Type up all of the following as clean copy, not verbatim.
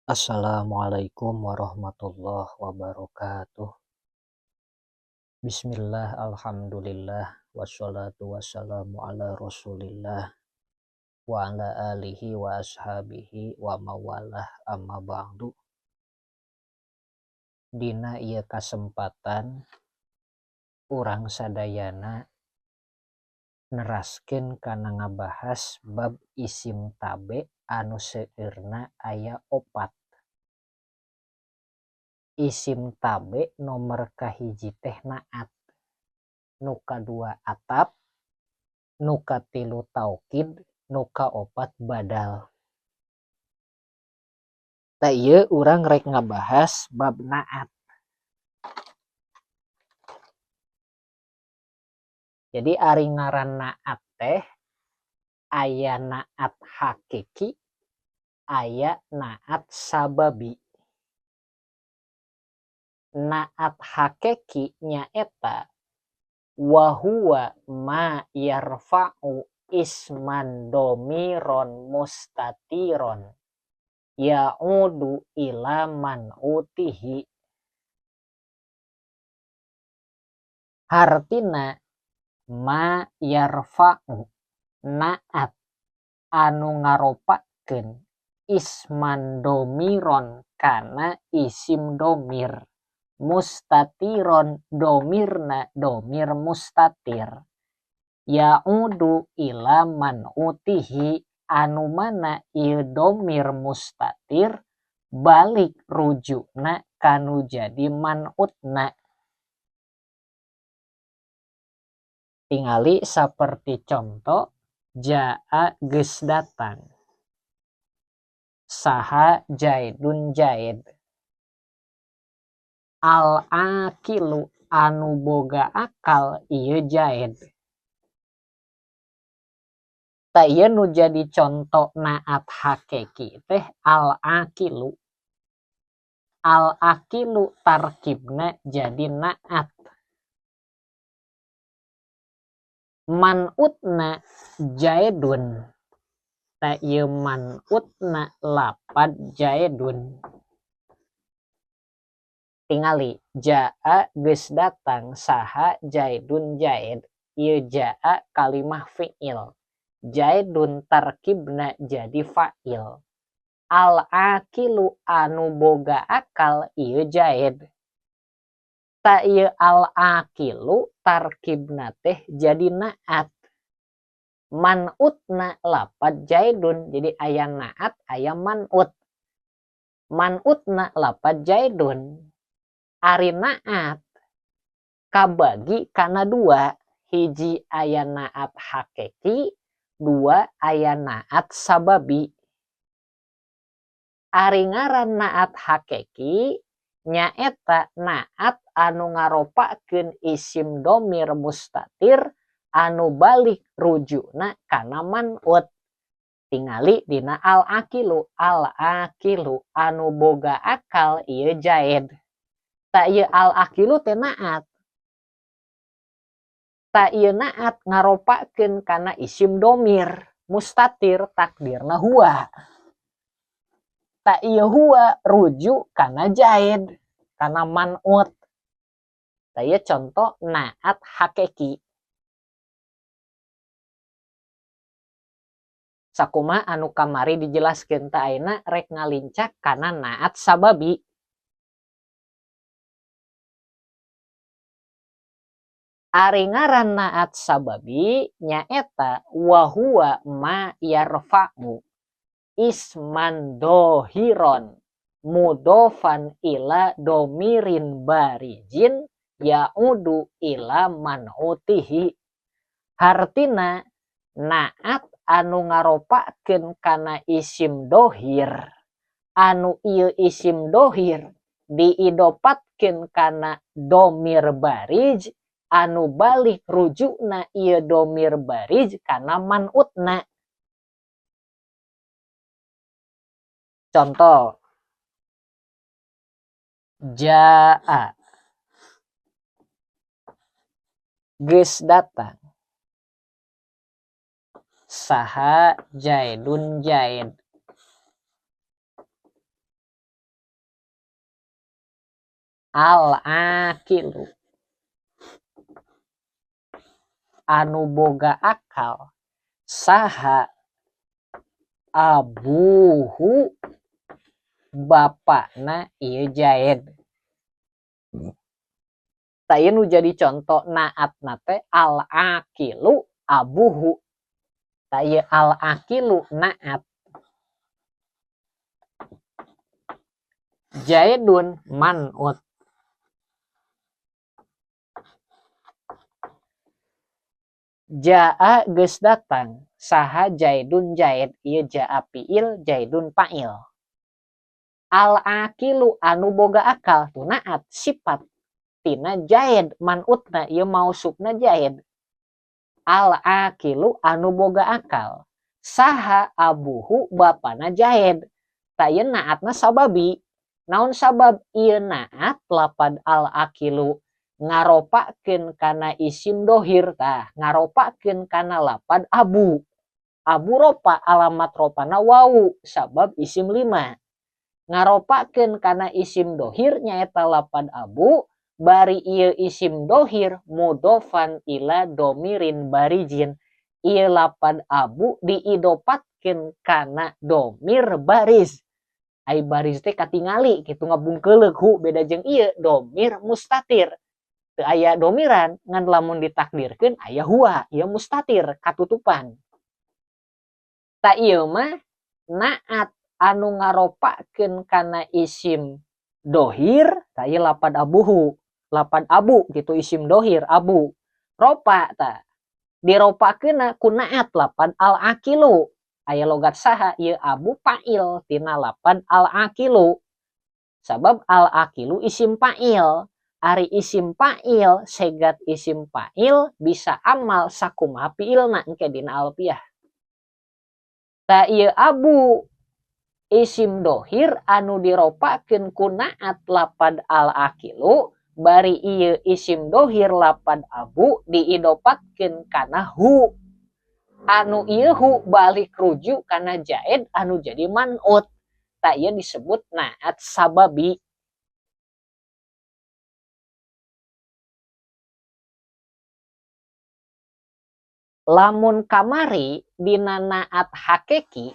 Assalamualaikum warahmatullahi wabarakatuh. Bismillah, alhamdulillah, wassalatu wassalamu ala rasulillah wa ala alihi wa ashabihi wa mawalah, amma ba'du. Dina ieu kasempatan urang sadayana neraskeun kana ngabahas bab isim tabe anu seueurna aya opat. Isim tabe nomor kahiji teh naat, nu kadua atap, nu katilu taukid, nu kaopat badal. Tah ieu urang rek ngabahas bab naat. Jadi ari ngaran naat teh aya naat hakiki, aya naat sababi. Naat hakiki nyaeta wa huwa ma yarfa'u isman domiron mustatiron ya'udu ila man'utihi. Hartina ma yarfa'u naat anu ngaropakeun isman domiron kana isim domir mustatiron domirna domir mustatir ya'udu ila man'utihi anu mana ieu domir mustatir balik rujukna kanu jadi man'utna. Tingali saperti contoh jaa geus datang saha Jaidun Jaid, al aqilu anu boga akal ieu Jaid. Tah ieu nu jadi contoh naat hakiki teh al aqilu. Al aqilu tarkibna jadi naat. Man'utna Jaidun. Tah ieu man'utna lapad Jaidun. Tingali jaa geus datang saha Jaidun Jaid. Ieu jaa kalimah fi'il. Jaidun tarkibna jadi fa'il. Al aqilu anu boga akal ieu Jaid. Tah ieu al aqilu tarkibna teh jadi naat. Man'utna lapad Jaidun. Jadi aya naat aya man'ut. Man'utna lapad Jaidun. Ari naat kabagi kana dua. Hiji aya naat hakiki, dua aya naat sababi. Ari ngaran naat hakiki nyaeta naat anu ngaropakeun isim domir mustatir anu balik rujukna kana man'ut. Tingali dina al aqilu, al aqilu anu boga akal ieu Jaid. Tah ieu al aqilu teh naat. Tah ieu naat ngaropakeun kana isim domir mustatir takdirna huwa. Tah ieu huwa rujuk kana Jaid, kana man'ut. Tah ieu contoh naat hakiki. Sakumaha anu kamari dijelaskeun tah ayeuna rek ngalincak kana naat sababi. Ari ngaran naat sababi nyaeta wa huwa ma yarfa'u isman dohiron mudofan ila domirin barijin ya'udu ila man'utihi. Hartina naat anu ngaropakeun kana isim dohir anu ieu isim dohir diidopatkeun kana domir barij anu balik rujukna ieu domir barij kana man'utna. Contoh jaa geus datang Saha Jaidun Jaid. Al-aqilu anu boga akal saha abuhu bapana ieu Jaid. Tah ieu nu jadi conto naatna teh al-aqilu abuhu. Tah ieu al-aqilu naat. Jaidun man'ut. Jaa geus datang saha Jaidun Jaid, ieu jaa fiil Jaidun fa'il. Al-aqilu anu boga akal tu naat sifat tina Jaid man'utna ieu mausufna Jaid. Al-aqilu anu boga akal saha abuhu bapana Jaid. Tah ieu naatna sababi. Naon sabab ieu naat lapad al-aqilu ngaropakeun kana isim dohir tah ngaropakeun kana lapad abu. Abu ropa alamat ropana wau sabab isim lima. Ngaropakeun kana isim dohir nyaeta lapad abu bari ieu isim dohir mudhofan ila domirin barijin. Ieu lapad abu diidopatkeun kana domir bariz. Ai bariz teh katingali kitu ngabungkeuleuk hu beda jeung ieu domir mustatir. Teu aya domiran ngan lamun ditakdirkeun aya huwa ieu mustatir katutupan. Tah ieu mah naat anu ngaropakeun kana isim dohir tah ieu lapad abuhu, lapad abu kitu isim dohir abu. Ropa tah diropakeunna ku naat lapad al-aqilu. Aya logat saha ieu abu fa'il tina lapad al-aqilu. Sabab al-aqilu isim fa'il. Ari isim fa'il segat isim fa'il bisa amal sakumaha fiilna engke dina alfiah. Tah ieu abu isim dohir anu diropakeun ku naat lapad al-aqilu bari ieu isim dohir lapad abu diidopatkeun kana hu. Anu ieu hu balik rujuk kana Jaid anu jadi man'ut. Tah ieu disebut naat sababi. Lamun kamari dina naat hakiki,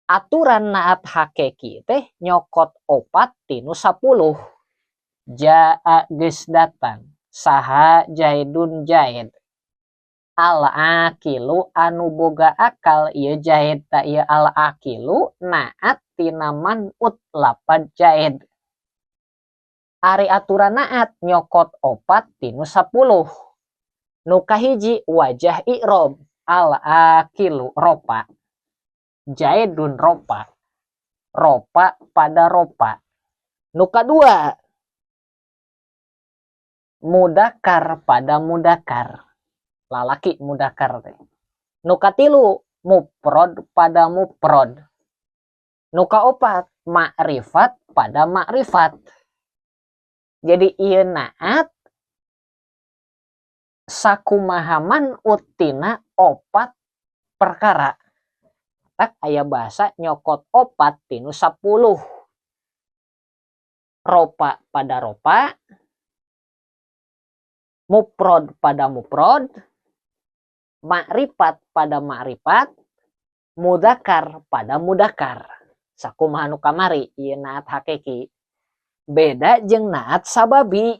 aturan naat hakiki teh nyokot 4 tinu 10. Jaa geus datang saha Jaidun Jaid. Al-aqilu anu boga akal ieu Jaid ta ieu al-aqilu naat tina man'ut lapad Jaid. Ari aturan naat nyokot 4 tinu 10. Nu kahiji wajah i'rob al-aqilu ropa. Jaidun ropa. Ropa pada ropa. Nu kadua mudakar pada mudakar. Lalaki mudakar teh. Nu katilu muprod pada muprod. Nu kaopat makrifat pada makrifat. Jadi ieu naat sakumaha man'ut tina 4 perkara. Tak aya bahasa nyokot 4 tinu 10. Ropa pada ropa, muprod pada muprod, makrifat pada makrifat, mudakar pada mudakar. Sakumaha nu kamari ieu naat hakiki. Beda jeung naat sababi.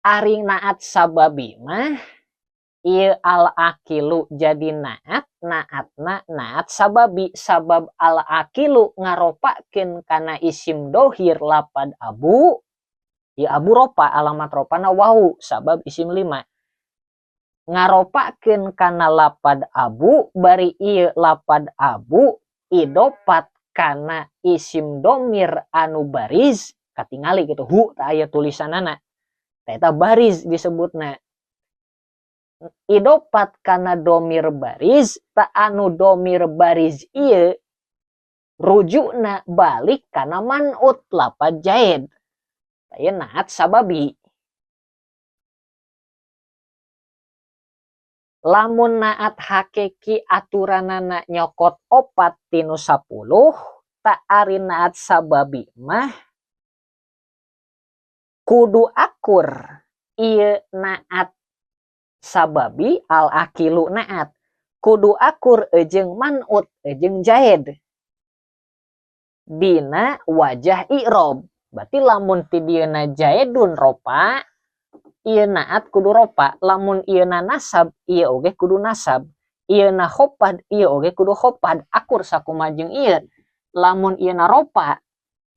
Ari naat sababi mah ieu al-aqilu jadi naat, naatna naat sababi. Sabab al-aqilu ngaropakeun kana isim dohir lapad abu, ieu abu ropa alamat ropana wau sabab isim lima. Ngaropakeun kana lapad abu bari ieu lapad abu idopat kana isim domir anu bariz katingali gitu hu tah aya tulisanana eta bariz disebutna. Idopat kana domir bariz ta anu domir bariz ieu rujukna balik kana man'ut lapad Jaid. Tah ieu naat sababi. Lamun naat hakiki aturanana nyokot 4 tinu 10, tak ari naat sababi mah kudu akur ieu naat sababi al akilu naat kudu akur jeung man'ut jeung zaid dina wajah i'rob. Berarti lamun ti dieuna zaidun ropa, ieu naat kudu ropa, lamun ieu na nasab ieu oge kudu nasab, ieu na khofad ieu oge kudu khofad, akur sakumaha jeung ieu. Lamun ieu na ropa,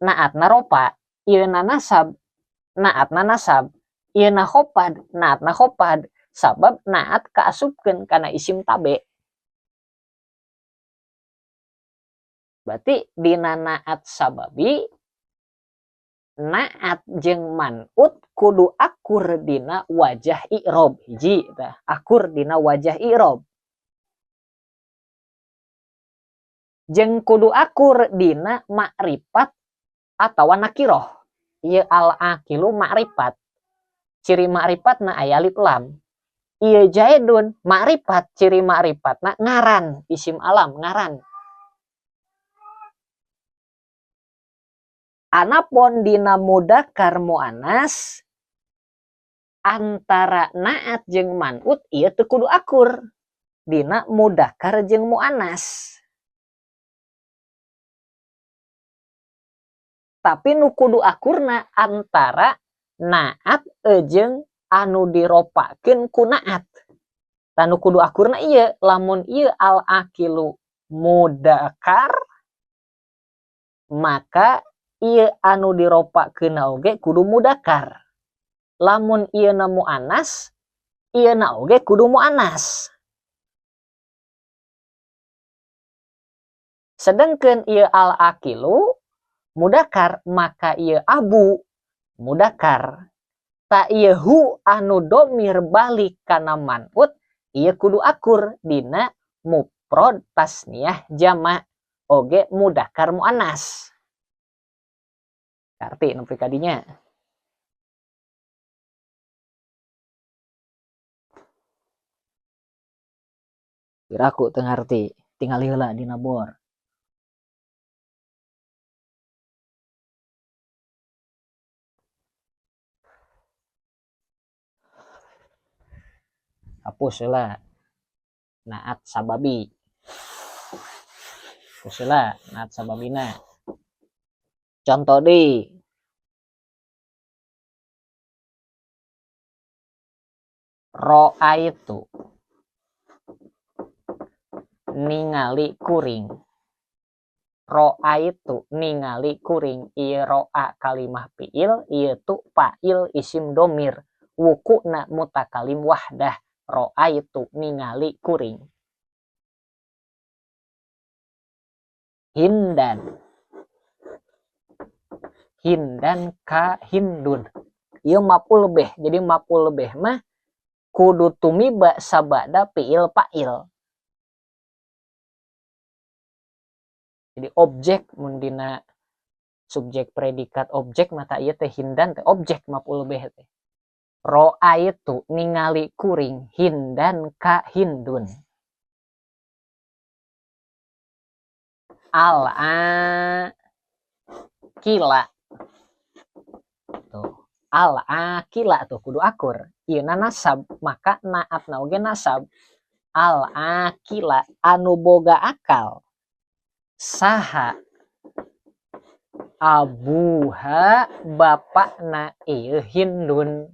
naatna ropa, ieu na nasab, naatna nasab, ieu na khofad, naatna khofad, sabab naat kaasupkeun kana isim tabe. Berarti dina naat sababi naat jeung man'ut kudu akur dina wajah i'rob. Hiji tah, akur dina wajah i'rob. Jeung kudu akur dina ma'rifat atawa nakiroh. Ieu al-aqilu ma'rifat. Ciri ma'rifatna aya alif lam. Ieu zaidun ma'rifat, ciri ma'rifatna ngaran, isim alam ngaran. Anapun dina mudakar muannas antara naat jeung man'ut ieu teu kudu akur dina mudakar jeung muannas. Tapi nu kudu akurna antara naat jeung anu diropakeun ku naat. Tah nu kudu akurna ieu, lamun ieu al aqilu mudakar maka ieu anu diropakeun oge kudu mudakar. Lamun ieu na muannas, ieu na oge kudu muannas. Sedengkeun ieu al aqilu mudakar, maka ieu abu mudakar. Ta ieu hu anu domir balik kana man'ut, ieu kudu akur dina mufrad tasniah jama oge mudakar muannas. Karti nepi ka dinya. Piraku teu ngarti, tingali heula dina bor. Hapus heula naat sababi. Hapus heula naat sababina. Contoh deui. Ra'aitu ningali kuring. Ra'aitu ningali kuring, ieu ra'a kalimah fiil, ieu tu fa'il isim domir, wukuna mutakalim wahdah. Ra'aitu ningali kuring. Hindan. Hindan ka hindun. Ieu maf'ul bih. Jadi maf'ul bih mah kudu tumiba sabada fiil fa'il. Jadi objek mun dina subjek predikat objek mata ieu teh hindan teh objek maf'ul bih teh. Ra'aitu ningali kuring hindan ka hindun. Al akila. Tuh, al akila tuh kudu akur. Ieu na nasab, maka naatna oge nasab. Al akila anu boga akal. Saha abuha bapakna ieu hindun.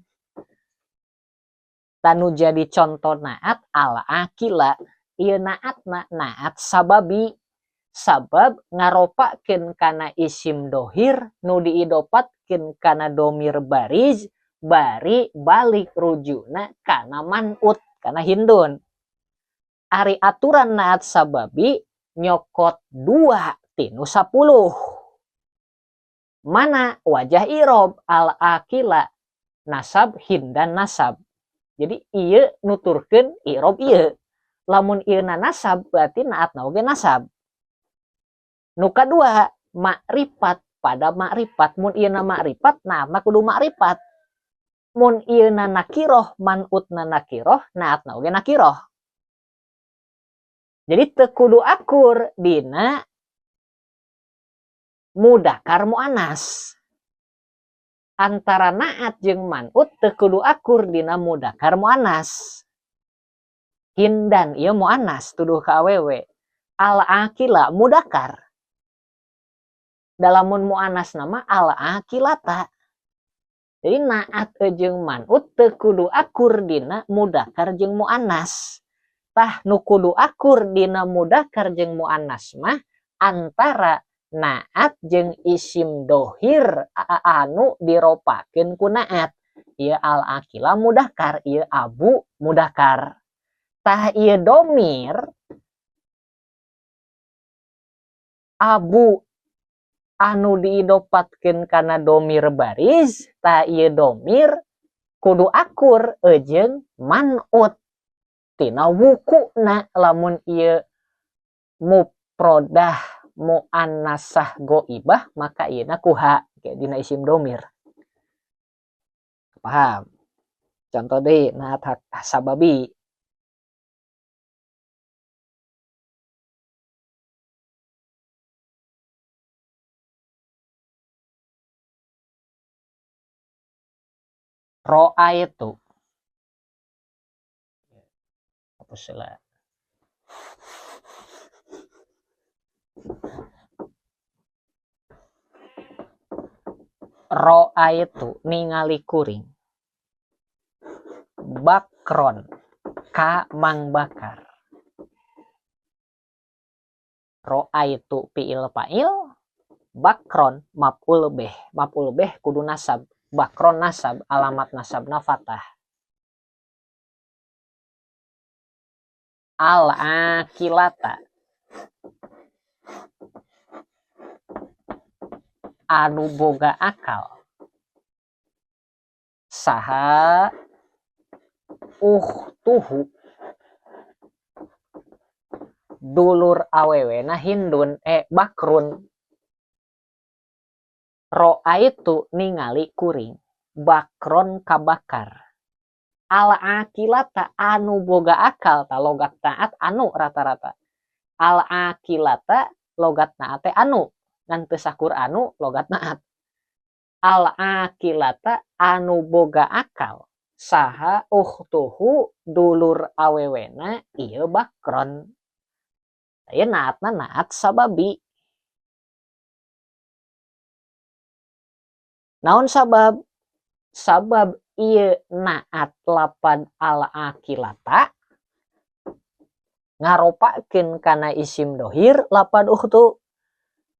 Tanu jadi contoh naat al akila, ieu naatna naat sababi. Sabab ngaropakeun kana isim dohir nu diidopatkeun kana domir bariz bari balik rujuna kana man'ut kana hindun. Ari aturan naat sababi nyokot 2 tinu 10. Mana wajah i'rob al akila nasab hindan nasab. Jadi ieu nuturkeun i'rob ieu. Lamun ieu na nasab berarti naatna oge nasab. Nu kadua makrifat pada makrifat, mun ieu na makrifat naatna kudu makrifat. Mun ieu na nakiroh man'utna nakiroh naatna oge nakiroh. Jadi teu kudu akur dina mudakar muannas. Antara naat jeung man'ut teu kudu akur dina mudakar muannas. Hindan ieu muannas tuduh ka awewe. Al-aqila mudakar. Dalamun muannas nama al-aqilata. Jadi naat jeung man'ut teu kudu akur dina mudakar jeung muannas. Tah nu kudu akur dina mudakar jeung muannas mah antara naat jeung isim dohir anu diropakeun ku naat. Ieu al-aqila mudakar, ieu abu mudakar. Tah ieu domir abu anu diidopatkeun kana domir bariz, tah ieu domir kudu akur jeung man'ut. Tina wukuna lamun ieu mufrodah muannasah goibah maka ieuna kuha dina isim domir. Paham? Contoh deui naat hak sababi. Ro'a itu hapus lah. Ro'a itu ningali kuring bakron ka Mang Bakar. Ro'a itu fi'il fa'il, bakron maf'ul bih, maf'ul bih kudu nasab, bakron nasab, alamat nasabna fathah. Al-aqilata anu boga akal saha uhtuhu dulur awewena hindun bakrun. Ro'a itu ningali kuring bakron kabakar. Al-aqilata anu boga akal, ta logat taat anu rata-rata. Al-aqilata logat naat teh anu, ngan teu sakur anu logat naat. Al-aqilata anu boga akal saha uhtuhu dulur awewena ieu bakron. Ieu naatna naat sababi. Naon sabab? Sabab ieu naat lapad al-aqilata ngaropakeun kana isim dohir lapad ukhtu,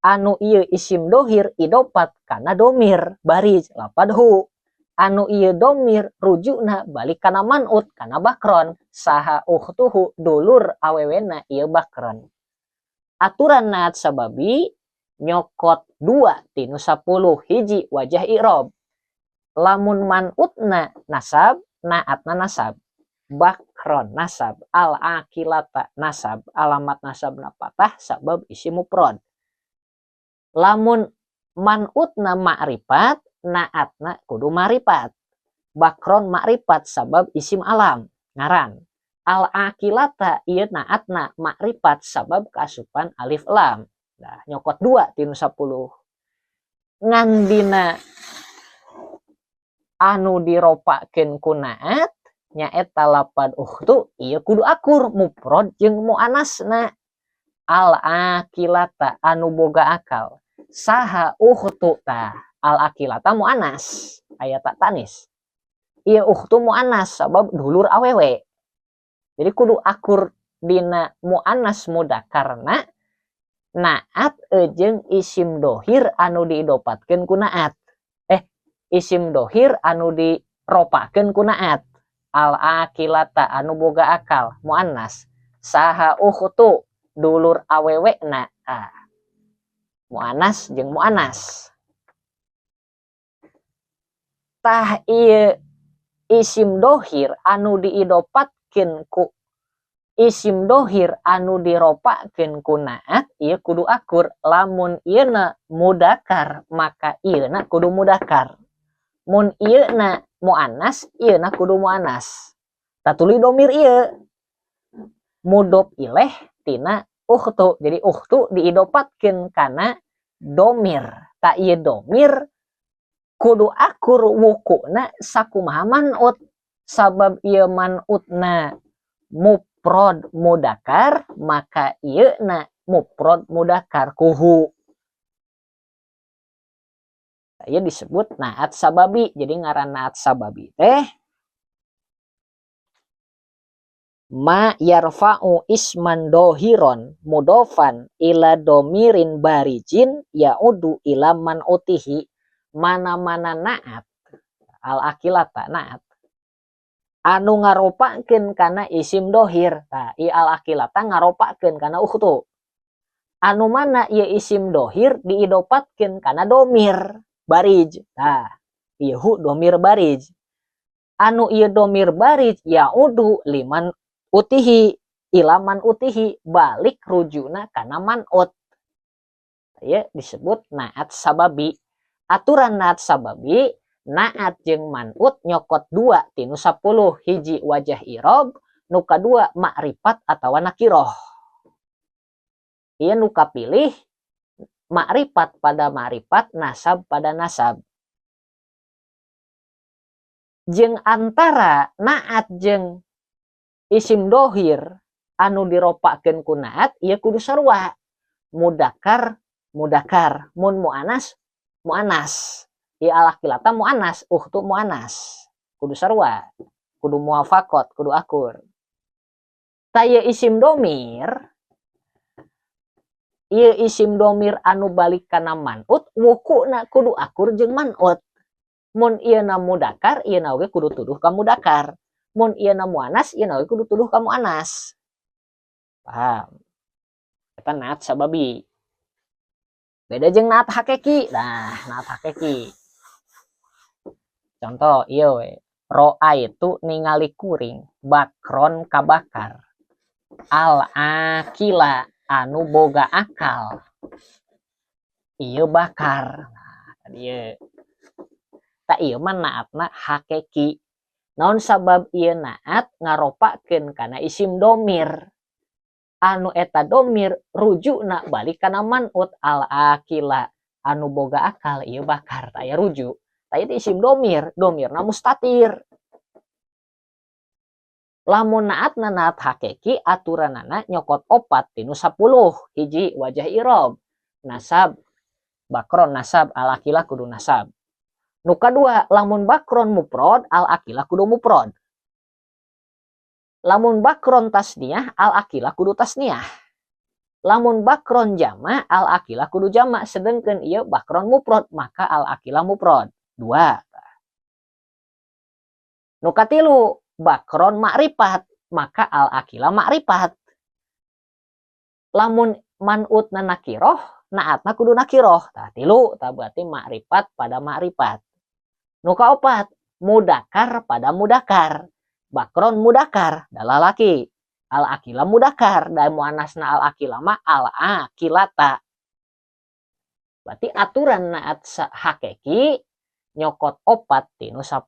anu ieu isim dohir idopat kana domir bariz lapad hu, anu ieu domir rujukna balik kana man'ut kana bakron saha ukhtuhu dulur awewena ieu bakron. Aturan naat sababi nyokot 2 tinu 10 hiji wajah i'rob. Lamun man'utna nasab, naatna nasab, bakron nasab, al-aqilata nasab, alamat nasabna patah sabab isim mufrad. Lamun man'utna ma'rifat, naatna kudu ma'rifat, bakron ma'rifat sabab isim alam ngaran. Al-aqilata ieu naatna ma'rifat sabab kaasupan alif lam. Nah, nyokot 2 tinu 10. Ngan dina anu diropakeun ku naat nyaeta lapad ukhtu ieu kudu akur mufrad jeung muannasna. Al-aqilata anu boga akal saha ukhtu, tah al-aqilata muannas aya ta tanis, ieu ukhtu muannas sabab dulur awewe. Jadi kudu akur dina muannas mudakarna naat jeung isim dohir anu diidopatkeun ku naat. Isim dohir anu diropakeun ku naat. Al-aqilata anu boga akal muannas saha ukhtu dulur awewena, muannas jeung muannas. Tah ieu isim dohir anu diidopatkeun ku isim dohir anu diropakeun ku naat ieu kudu akur. Lamun ieuna mudakar maka ieuna kudu mudakar, mun ieuna muannas ieuna kudu muannas. Tatuli domir ieu mudhof ilaih tina ukhtu. Jadi ukhtu diidopatkeun kana domir. Tah, ieu domir kudu akur wukuna sakumaha man'ut. Sabab ieu man'utna mufrad mudakar, maka ieu na mufrad mudakar ku hu. Ieu disebut naat sababi. Jadi ngaran naat sababi teh ma yarfa'u isman dohiron mudofan ila domirin barijin ya'udu ila man'utihi. Mana-mana naat al akilata, naat anu ngaropakeun kana isim dohir. Tah, i al akilata ngaropakeun kana ukhtu, anu mana ieu isim dohir diidopatkeun kana domir barij. Tah, ieu hu domir barij, anu ieu domir barij ya'udu liman utihi, ila man'utihi, balik rujuna kana man'ut. Ieu disebut naat sababi. Aturan naat sababi, naat jeung man'ut nyokot 2 tinu 10. Hiji wajah irob, nu kadua makrifat atawa nakiroh. Ieu nu kapilih makrifat pada makrifat, nasab pada nasab. Jeung antara naat jeung isim dohir anu diropakeun ku naat ieu kudu sarua, mudakar mudakar, mun muannas muannas. Ieu al akilata muannas, ukhtu muannas, kudu sarua, kudu muwafaqat, kudu akur. Tah, ieu isim domir, ieu isim domir anu balik kana man'ut, wukuna kudu akur jeung man'ut. Mun ieu na mudakar, ieu na oge kudu tuduh ka mudakar. Mun ieu na muannas, ieu na oge kudu tuduh ka muannas. Paham? Eta naat sababi. Beda jeung naat hakiki. Nah, naat hakiki contoh ieu we: roa itu ningali kuring, bakron ka bakar, al akila anu boga akal ieu bakar. Nah, tadi ieu. Tah, ieu mah naatna hakiki. Naon sabab? Ieu naat ngaropakeun kana isim domir, anu eta domir rujukna balik kana man'ut, al akila anu boga akal ieu bakar. Tah, aya rujuk. Tah, ieu isim domir, domirna mustatir. Lamun naatna naat hakiki, aturanana nyokot 4 tinu 10. Hiji wajah irob, nasab. Bakron nasab, al akila kudu nasab. Nu kadua, lamun bakron mufrad, al akila kudu mufrad. Lamun bakron tasniah, al akila kudu tasniah. Lamun bakron jama, al akila kudu jama. Sedangkan ieu bakron mufrad, maka al akila mufrad. Dua. Nu katilu, bakron makrifat, maka al akila makrifat. Lamun man'utna nakiroh, naatna kudu nakiroh. Tah, tilu. Tah, berarti makrifat pada makrifat. Nu kaopat, mudakar pada mudakar. Bakron mudakar da lalaki, al akila mudakar da muannasna, al akila mah al akilata. Berarti aturan naat hakiki nyokot 4 tinu 10,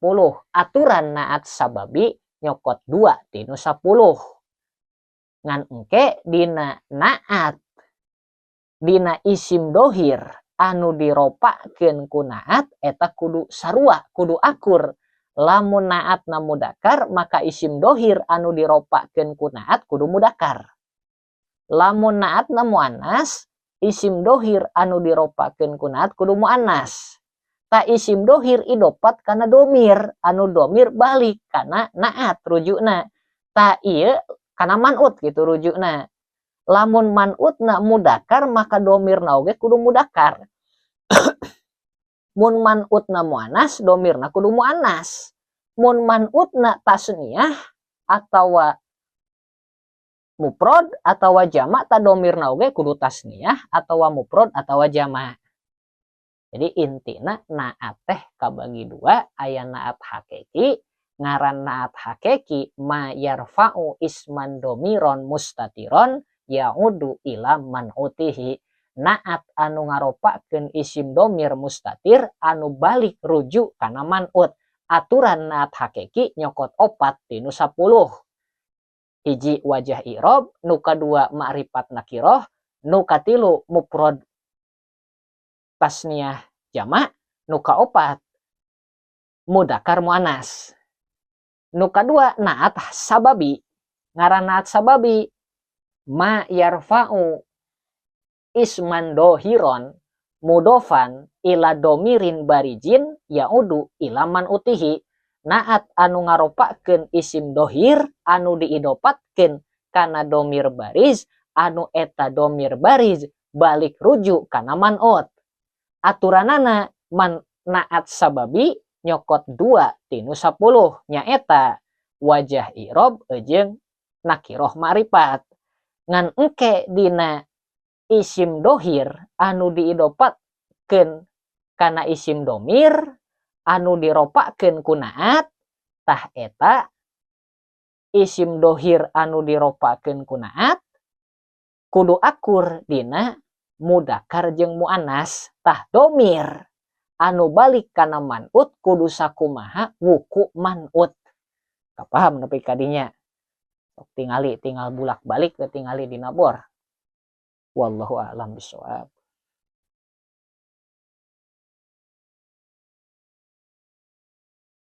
aturan naat sababi nyokot 2 tinu 10. Ngan engke dina naat, dina isim dohir anu diropakeun ku naat eta kudu sarua, kudu akur. Lamun naatna mudakar, maka isim dohir anu diropakeun ku naat kudu mudakar. Lamun naatna muannas, isim dohir anu diropakeun ku naat kudu muannas. Tah, isim dohir idopat kana domir, anu domir balik kana naat rujukna. Tah, ieu kana man'ut gitu rujukna. Lamun man'utna mudakar, maka domirna oge kudu mudakar. Mun man'utna muannas, domirna kudu muannas. Mun man'utna tasniah atawa mufrad atawa jama, tah domirna oge kudu tasniah atawa mufrad atawa jama. Jadi intina naat teh kabagi dua. Aya naat hakiki. Ngaran naat hakiki ma yarfa'u isman domiron mustatiron ya'udu ila man'utihi, naat anu ngaropakeun isim domir mustatir anu balik rujuk kana man'ut. Aturan naat hakiki nyokot 4 tinu 10. Hiji wajah i'rob, nu kadua ma'rifat nakiroh, nu katilu mufrad tasniyah jamak, nu kaopat mudakar muannas. Nu kadua naat sababi. Ngaran naat sababi ma yarfa'u isman dohiron mudofan ila domirin barijin yaudu ila man'utihi. Naat anu ngaropakeun isim dohir anu diidopatkeun kana domir bariz, anu eta domir bariz balik rujuk kana man'ut. Aturanana man naat sababi nyokot 2 tinu 10, nyaeta wajah i'rob jeung nakiroh ma'rifat. Ngan engke dina isim dohir anu diidopatkeun kana isim domir anu diropakeun ku naat, tah eta isim dohir anu diropakeun ku naat kudu akur dina mudakar jeung muannas. Tah, domir anu balik kana man'ut kudu sakumaha wuku man'ut. Paham nepi ka dinya? Sok tingali, tinggal bulak-balik ke tingali dina bor. Wallahu a'lam bishawab.